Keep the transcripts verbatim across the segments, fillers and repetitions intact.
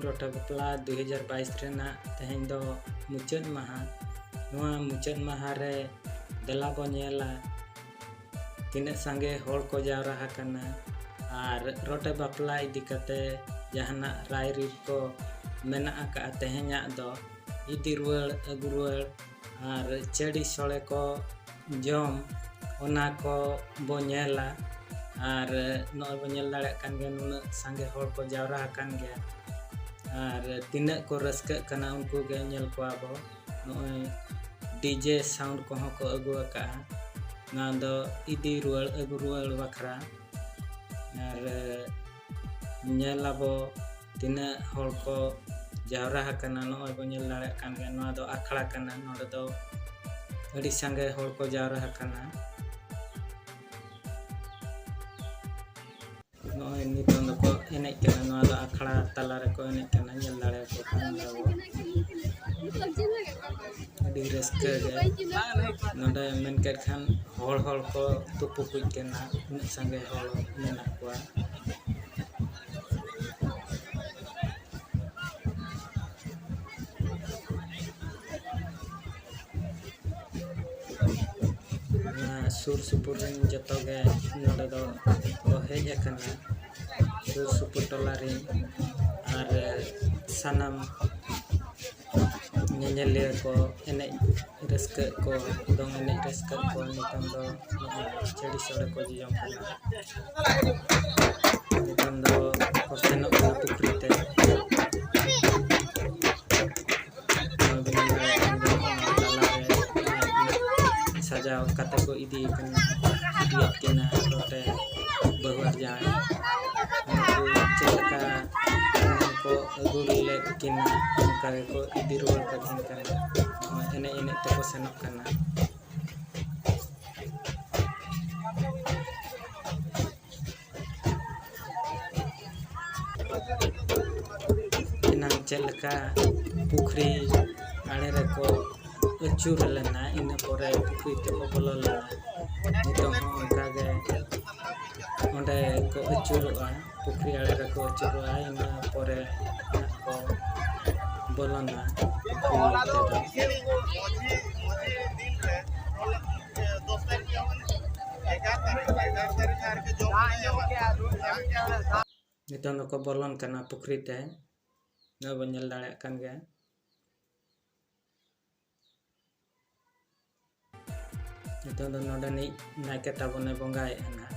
ᱨᱚᱴᱮ ᱵᱟᱯᱞᱟ ᱫᱩ ᱦᱟᱡᱟᱨ ᱵᱟᱭᱤᱥ ᱨᱮᱱᱟᱜ ᱛᱮᱦᱮᱧ ᱫᱚ ᱢᱩᱪᱟᱹᱫ ᱢᱟᱦᱟ᱾ ᱱᱚᱣᱟ ᱢᱩᱪᱟᱹᱫ ᱢᱟᱦᱟ ᱨᱮ ᱫᱮᱞᱟ ᱵᱚ ᱧᱮᱞᱟ ᱛᱤᱱᱟᱹᱜ ᱥᱟᱸᱜᱮ ᱦᱚᱲ ᱠᱚ ᱡᱟᱣᱨᱟ ᱟᱠᱟᱱᱟ ᱟᱨ ᱨᱚᱴᱮ ᱵᱟᱯᱞᱟ ᱤᱫᱤ ᱠᱟᱛᱮ ᱡᱟᱦᱟᱱᱟᱜ ᱨᱟᱭᱨᱤᱛ ᱠᱚ ᱢᱮᱱᱟᱜ ᱟᱠᱟᱫᱼᱟ ᱛᱮᱦᱮᱧᱟᱜ ᱫᱚ ᱤᱫᱤ ᱨᱩᱣᱟᱹᱲ, ᱟᱹᱜᱩ ᱨᱩᱣᱟᱹᱲ ᱟᱨ ᱪᱟᱹᱲᱤ ᱥᱚᱲᱮ ᱠᱚ ᱡᱚᱢ, ᱚᱱᱟ ᱠᱚ ᱵᱚ ᱧᱮᱞᱟ᱾ ᱟᱨ ᱱᱚᱜᱼᱚᱭ ᱵᱚ ᱧᱮᱞ ᱫᱟᱲᱮᱭᱟᱜ ᱠᱟᱱ ᱜᱮᱭᱟ, ᱱᱩᱱᱟᱹᱜ ᱥᱟᱸᱜᱮ ᱦᱚᱲ ᱠᱚ ᱡᱟᱣᱨᱟ ᱟᱠᱟᱱ ᱜᱮᱭᱟ᱾ ᱟᱨ ᱛᱤᱱᱟᱹᱜ ᱠᱚ ᱨᱟᱹᱥᱠᱟᱹᱜ ᱠᱟᱱᱟ, ᱩᱱᱠᱩ ᱜᱮ ᱧᱮᱞ ᱠᱚᱣᱟ ᱵᱚ᱾ ᱱᱚᱜᱼᱚᱭ ᱰᱤᱡᱮ ᱥᱟᱣᱩᱱᱰ ᱠᱚᱦᱚᱸ ᱠᱚ ᱟᱹᱜᱩ ᱟᱠᱟᱫᱼᱟ, ᱱᱚᱣᱟ ᱫᱚ ᱤᱫᱤ ᱨᱩᱣᱟᱹᱲ, ᱟᱹᱜᱩ ᱨᱩᱣᱟᱹᱲ ᱵᱟᱠᱷᱨᱟ᱾ ᱟᱨ ᱧᱮᱞ ᱟᱵᱚ ᱛᱤᱱᱟᱹᱜ ᱦᱚᱲ ᱠᱚ ᱡᱟᱣᱨᱟ ᱟᱠᱟᱱᱟ᱾ ᱱᱚᱜᱼᱚᱭ ᱵᱚ ᱧᱮᱞ ᱫᱟᱲᱮᱭᱟᱜ ᱠᱟᱱ ᱜᱮᱭᱟ, ᱱᱚᱣᱟ ᱫᱚ ᱟᱠᱷᱲᱟ ᱠᱟᱱᱟ᱾ ᱱᱚᱰᱮ ᱫᱚ ᱟᱹᱰᱤ ᱥᱟᱸᱜᱮ ᱦᱚᱲ ᱠᱚ ᱡᱟᱣᱨᱟ ᱟᱠᱟᱱᱟ᱾ ᱱᱚᱜᱼᱚᱭ ᱱᱤᱛᱚᱝ ᱫᱚᱠᱚ ᱮᱱᱮᱡ ᱠᱟᱱᱟ, ᱱᱚᱣᱟ ᱫᱚ ᱟᱠᱷᱲᱟ ᱛᱟᱞᱟ ᱨᱮᱠᱚ ᱮᱱᱮᱡ ᱠᱟᱱᱟ, ᱧᱮᱞ ᱫᱟᱲᱮᱭᱟᱠᱚ ᱠᱟᱱ ᱜᱮᱭᱟᱵᱚ᱾ ᱟᱹᱰᱤ ᱨᱟᱹᱥᱠᱟᱹ ᱜᱮ ᱱᱚᱰᱮ ᱢᱮᱱ ᱠᱮᱫ ᱠᱷᱟᱱ ᱦᱚᱲ ᱦᱚᱲ ᱠᱚ ᱛᱩᱯᱩ ᱠᱩᱡ ᱠᱟᱱᱟ, ᱩᱱᱟᱹᱜ ᱥᱟᱸᱜᱮ ᱦᱚᱲ ᱢᱮᱱᱟᱜ ᱠᱚᱣᱟ᱾ ᱚᱱᱟ ᱥᱩᱨ ᱥᱩᱯᱩᱨ ᱨᱮᱱ ᱡᱚᱛᱚ ᱜᱮ ᱱᱚᱰᱮ ᱫᱚ ᱠᱚ ᱦᱮᱡ ᱟᱠᱟᱱᱟ, ᱥᱩᱨ ᱥᱩᱯᱩᱨ ᱴᱚᱞᱟ ᱨᱮᱱ ᱟᱨ ᱥᱟᱱᱟᱢ ᱧᱮᱧᱮᱞᱤᱭᱟᱹ ᱠᱚ ᱮᱱᱮᱡ ᱨᱟᱹᱥᱠᱟᱹᱜ ᱠᱚ, ᱫᱚᱝ ᱮᱱᱮᱡ ᱨᱟᱹᱥᱠᱟᱹᱜ ᱠᱚ᱾ ᱱᱤᱛᱚᱝ ᱫᱚ ᱱᱚᱜᱼᱚᱭ ᱪᱟᱹᱲᱤ ᱥᱚᱲᱮ ᱠᱚ ᱡᱚᱡᱚᱢ ᱠᱟᱱᱟ᱾ ᱱᱤᱛᱚᱝ ᱫᱚ ᱠᱚ ᱥᱮᱱᱚᱜ ᱠᱟᱱᱟ ᱯᱩᱠᱷᱨᱤ ᱛᱮ᱾ ᱱᱚᱣᱟ ᱵᱤᱱ ᱧᱮᱞ ᱫᱟᱲᱮᱭᱟᱜ ᱠᱟᱱ ᱜᱮᱭᱟ, ᱚᱱᱟ ᱛᱟᱞᱟ ᱨᱮ ᱥᱟᱡᱟᱣ ᱠᱟᱛᱮ ᱠᱚ ᱤᱫᱤᱭᱮ ᱠᱟᱱᱟ, ᱤᱫᱤᱭᱮᱫ ᱠᱤᱱᱟ ᱱᱚᱛᱮ ᱵᱟᱹᱦᱩ ᱟᱨ ᱡᱟᱶᱟᱭ᱾ ᱩᱱᱠᱩ ᱪᱮᱫ ᱞᱮᱠᱟ ᱠᱚ ᱟᱹᱜᱩ ᱞᱮᱫ ᱠᱤᱱᱟ, ᱚᱱᱠᱟ ᱜᱮᱠᱚ ᱤᱫᱤ ᱨᱩᱣᱟᱹᱲ ᱠᱟᱠᱤᱱ ᱠᱟᱱᱟ᱾ ᱱᱚᱜᱼᱚᱭ ᱮᱱᱮᱡ ᱮᱱᱮᱡ ᱛᱮᱠᱚ ᱥᱮᱱᱚᱜ ᱠᱟᱱᱟ᱾ ᱮᱱᱟᱝ ᱪᱮᱫ ᱞᱮᱠᱟ ᱯᱩᱠᱷᱨᱤ ᱟᱲᱮ ᱨᱮᱠᱚ ᱟᱹᱪᱩᱨ ᱞᱮᱱᱟ, ᱤᱱᱟᱹ ᱯᱚᱨᱮ ᱯᱩᱠᱷᱨᱤ ᱛᱮᱠᱚ ᱵᱚᱞᱚ ᱞᱮᱱᱟ᱾ ᱱᱤᱛᱚᱝ ᱦᱚᱸ ᱚᱱᱠᱟ ᱜᱮ ᱚᱸᱰᱮ ᱠᱚ ᱟᱹᱪᱩᱨᱚᱜᱼᱟ, ᱯᱩᱠᱷᱨᱤ ᱟᱲᱮ ᱨᱮᱠᱚ ᱟᱹᱪᱩᱨᱚᱜᱼᱟ᱾ ᱤᱱᱟᱹ ᱯᱚᱨᱮ ᱵᱚᱞᱚᱱᱟ ᱯᱩᱠᱷᱨᱤ ᱛᱮᱫᱚ᱾ ᱱᱤᱛᱚᱝ ᱫᱚᱠᱚ ᱵᱚᱞᱚᱱ ᱠᱟᱱᱟ ᱯᱩᱠᱷᱨᱤ ᱛᱮ, ᱱᱚᱜᱼᱚᱭ ᱵᱚᱱ ᱧᱮᱞ ᱫᱟᱲᱮᱭᱟᱜ ᱠᱟᱱ ᱜᱮᱭᱟ᱾ ᱱᱤᱛᱚᱝ ᱫᱚ ᱱᱚᱰᱮᱱᱤᱡ ᱱᱟᱭᱠᱮ ᱛᱟᱵᱚᱱᱮ ᱵᱚᱸᱜᱟᱭᱮᱫᱼᱟ ᱱᱟᱦᱟᱜ᱾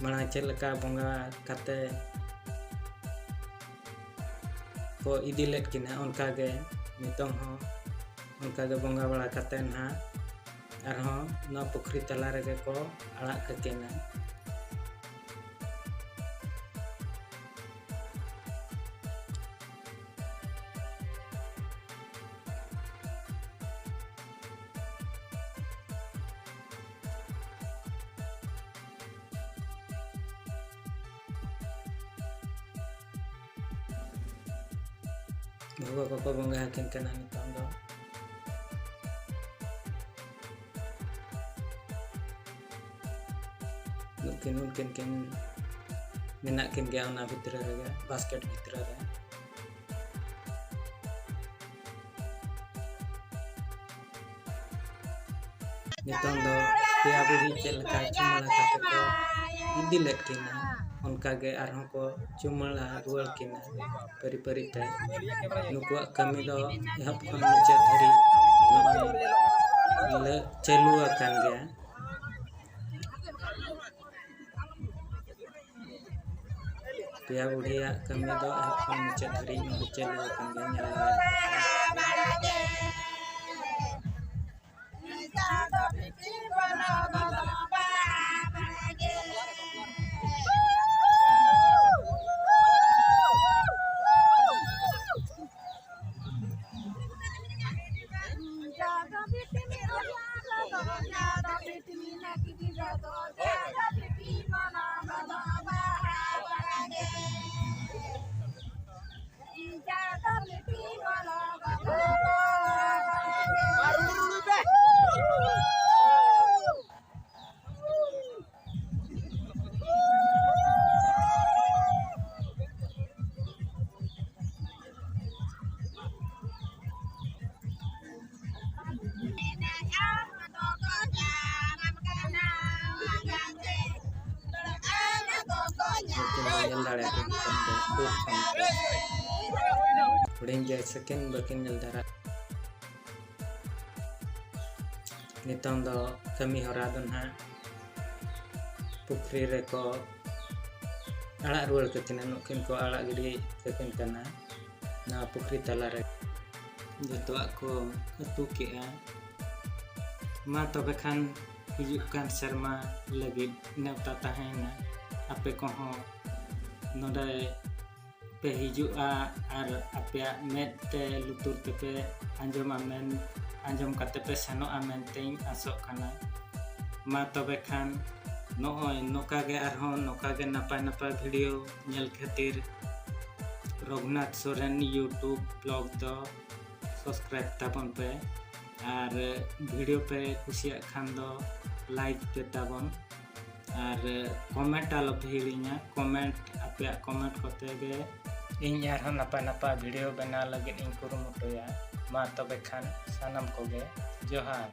ᱢᱟᱲᱟᱝ ᱪᱮᱫ ᱞᱮᱠᱟ ᱵᱚᱸᱜᱟ ᱠᱟᱛᱮ ᱠᱚ ᱤᱫᱤ ᱞᱮᱫ ᱠᱤᱱᱟ, ᱚᱱᱠᱟ ᱜᱮ ᱱᱤᱛᱚᱝ ᱦᱚᱸ ᱚᱱᱠᱟ ᱜᱮ ᱵᱚᱸᱜᱟ ᱵᱟᱲᱟ ᱠᱟᱛᱮ ᱱᱟᱦᱟᱜ ᱟᱨᱦᱚᱸ ᱱᱚᱣᱟ ᱯᱩᱠᱷᱨᱤ ᱛᱟᱞᱟ ᱨᱮᱜᱮ ᱠᱚ ᱟᱲᱟᱜ ᱠᱟᱹᱠᱤᱱᱟ᱾ ᱵᱷᱚᱜᱚ ᱠᱚᱠᱚ ᱵᱚᱸᱜᱟ ᱟᱹᱠᱤᱱ ᱠᱟᱱᱟ ᱱᱤᱛᱚᱝ ᱫᱚ᱾ ᱱᱩᱠᱤᱱ, ᱩᱱᱠᱤᱱ ᱠᱤᱱ ᱢᱮᱱᱟᱜ ᱠᱤᱱ ᱜᱮᱭᱟ ᱚᱱᱟ ᱵᱷᱤᱛᱨᱤ ᱨᱮᱜᱮ, ᱵᱟᱥᱠᱮᱴ ᱵᱷᱤᱛᱨᱤ ᱨᱮ᱾ ᱱᱤᱛᱚᱝ ᱫᱚ ᱯᱮᱭᱟ ᱵᱩᱲᱦᱤ ᱪᱮᱫ ᱞᱮᱠᱟ ᱪᱩᱢᱟᱹᱲᱟ ᱠᱟᱛᱮ ᱠᱚ ᱤᱫᱤ ᱞᱮᱫ ᱠᱤᱱᱟ, ᱚᱱᱠᱟ ᱜᱮ ᱟᱨᱦᱚᱸ ᱠᱚ ᱪᱩᱢᱟᱹᱲᱟ ᱨᱩᱣᱟᱹᱲ ᱠᱤᱱᱟ ᱯᱟᱹᱨᱤ ᱯᱟᱹᱨᱤ ᱛᱮ᱾ ᱱᱩᱠᱩᱣᱟᱜ ᱠᱟᱹᱢᱤ ᱫᱚ ᱮᱦᱚᱵ ᱠᱷᱚᱱ ᱢᱩᱪᱟᱹᱫ ᱫᱷᱟᱹᱨᱤᱡ ᱱᱚᱜᱼᱚᱭ ᱞᱟᱹ-, ᱪᱟᱹᱞᱩ ᱟᱠᱟᱱ ᱜᱮᱭᱟ᱾ ᱯᱮᱭᱟ ᱵᱩᱲᱦᱤᱭᱟᱜ ᱠᱟᱹᱢᱤ ᱫᱚ ᱮᱦᱚᱵ ᱠᱷᱚᱱ ᱢᱩᱪᱟᱹᱫ ᱫᱷᱟᱹᱨᱤᱡ ᱱᱚᱰᱮ ᱪᱟᱹᱞᱩ ᱟᱠᱟᱱ ᱜᱮᱭᱟ, ᱧᱮᱞ ᱜᱟᱱᱚᱜ ᱠᱟᱱᱟ᱾ ᱫᱟᱲᱮᱭᱟᱠᱚ ᱠᱟᱱ ᱜᱮᱭᱟ ᱥᱩᱨ ᱠᱷᱚᱱ ᱠᱚ᱾ ᱦᱩᱰᱤᱧ ᱜᱮᱭᱟᱭ ᱥᱮ ᱠᱤᱱ ᱵᱟᱹᱠᱤᱱ ᱧᱮᱞ ᱫᱷᱟᱨᱟ᱾ ᱱᱤᱛᱚᱝ ᱫᱚ ᱠᱟᱹᱢᱤ ᱦᱚᱨᱟ ᱫᱚ ᱱᱟᱦᱟᱜ ᱯᱩᱠᱷᱨᱤ ᱨᱮᱠᱚ ᱟᱲᱟᱜ ᱨᱩᱣᱟᱹᱲ ᱠᱟᱹᱠᱤᱱᱟ, ᱱᱩᱠᱤᱱ ᱠᱚ ᱟᱲᱟᱜ ᱜᱤᱰᱤ ᱠᱟᱹᱠᱤᱱ ᱠᱟᱱᱟ ᱱᱚᱣᱟ ᱯᱩᱠᱷᱨᱤ ᱛᱟᱞᱟᱨᱮ᱾ ᱡᱚᱛᱚᱣᱟᱜ ᱠᱚ ᱟᱹᱛᱩ ᱠᱮᱜᱼᱟ᱾ ᱢᱟ ᱛᱚᱵᱮ ᱠᱷᱟᱱ ᱦᱤᱡᱩᱜ ᱠᱟᱱ ᱥᱮᱨᱢᱟ ᱞᱟᱹᱜᱤᱫ ᱱᱮᱣᱛᱟ ᱛᱟᱦᱮᱸᱭᱮᱱᱟ, ᱟᱯᱮ ᱠᱚᱦᱚᱸ ᱱᱚᱰᱮ ᱯᱮ ᱦᱤᱡᱩᱜᱼᱟ ᱟᱨ ᱟᱯᱮᱭᱟᱜ ᱢᱮᱫ ᱛᱮ ᱞᱩᱛᱩᱨ ᱛᱮᱯᱮ ᱟᱸᱡᱚᱢᱟ ᱢᱮᱱ, ᱟᱸᱡᱚᱢ ᱠᱟᱛᱮ ᱯᱮ ᱥᱮᱱᱚᱜᱼᱟ ᱢᱮᱱᱛᱮᱧ ᱟᱥᱚᱜ ᱠᱟᱱᱟ᱾ ᱢᱟ ᱛᱚᱵᱮ ᱠᱷᱟᱱ ᱱᱚᱜᱼᱚᱭ ᱱᱚᱝᱠᱟ ᱜᱮ ᱟᱨᱦᱚᱸ ᱱᱚᱝᱠᱟ ᱜᱮ ᱱᱟᱯᱟᱭ ᱱᱟᱯᱟᱭ video ᱧᱮᱞ ᱠᱷᱟᱹᱛᱤᱨ ᱨᱚᱜᱷᱩᱱᱟᱛᱷ ᱥᱚᱨᱮᱱ YouTube vlog ᱫᱚ subscribe ᱛᱟᱵᱚᱱ ᱯᱮ, ᱟᱨ video ᱯᱮ ᱠᱩᱥᱤᱭᱟᱜ ᱠᱷᱟᱱ ᱫᱚ like ᱯᱮ ᱛᱟᱵᱚᱱ, ᱟᱨ comment ᱟᱞᱚ ᱯᱮ ᱦᱤᱲᱤᱧᱟ᱾ Comment, ᱟᱯᱮᱭᱟᱜ comment ᱠᱚᱛᱮ ᱜᱮ ᱤᱧ ᱟᱨᱦᱚᱸ ᱱᱟᱯᱟᱭ ᱱᱟᱯᱟᱭ video ᱵᱮᱱᱟᱣ ᱞᱟᱹᱜᱤᱫ ᱤᱧ ᱠᱩᱨᱩᱢᱩᱴᱩᱭᱟ᱾ ᱢᱟ ᱛᱚᱵᱮ ᱠᱷᱟᱱ ᱥᱟᱱᱟᱢ ᱠᱚᱜᱮ ᱡᱚᱦᱟᱨ᱾